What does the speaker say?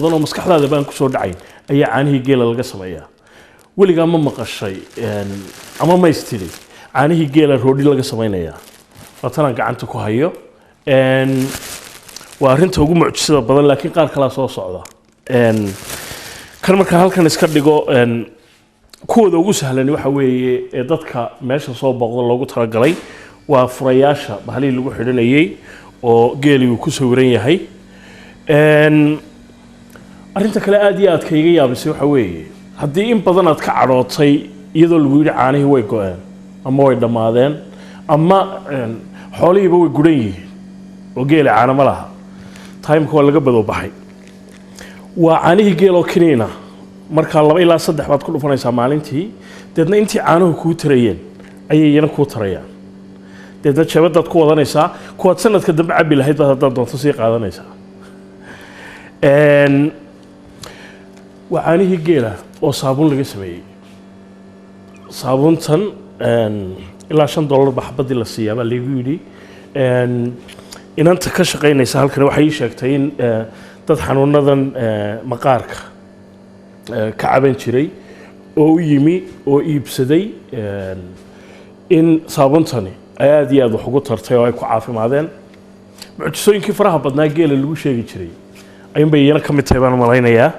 Badan oo maskaxdaada baan kusoo dhacayn ayaa caanihii geela laga sameeyaa. Weligaa ma maqashay ama ma istiri caanihii geela roodhi laga samaynayaa? Waa tanaan gacanta ku hayo. Waa arrinta ugu mucjisada badan, laakiin qaar kalaa soo socda. Kan markaan halkan iska dhigo, kuwooda ugu sahlani waxa weeye ee dadka meesha soo booqda loogu talagalay waa furayaasha bahalihii lagu xidhanayay oo geelii uu ku sawiran yahay. Arrinta kale aad iyo aad ka iga yaabisay waxa weeye, haddii in badan aad ka cadhootay iyadoo lagu yidhi caanihii way go-een ama way dhammaadeen ama xoolihiiba way guran yihiin oo geela caano ma laha, timeka waa laga badow baxay. Waa caanihii geeloo kiniina. Markaa 2 ilaa 3 baad ku dhufanaysaa maalintii, deedna intii caanuhu kuu tarayeen ayay iyana kuu tarayaan. Deedna jeebadaad ku wadanaysaa, kuwaad sanadka dambe cabbi lahayd baad haddaad doonto sii qaadanaysaa. Waa caanihii geela oo saabuun laga sameeyey. Saabuuntan ilaa $5 ba xabadii la siiyaa baa laygu yidhi. Inanta ka shaqaynaysa halkan waxay ii sheegtay in dad xanuunadan maqaarka ka caban jiray oo u yimi oo iibsaday in saabuuntani ay aad iyo aad wax ugu tartay oo ay ku caafimaadeen. Mucjisooyinkii faraha badnaa geela lagu sheegi jiray ayuun bay iyana ka mid tahay baan u malaynayaa.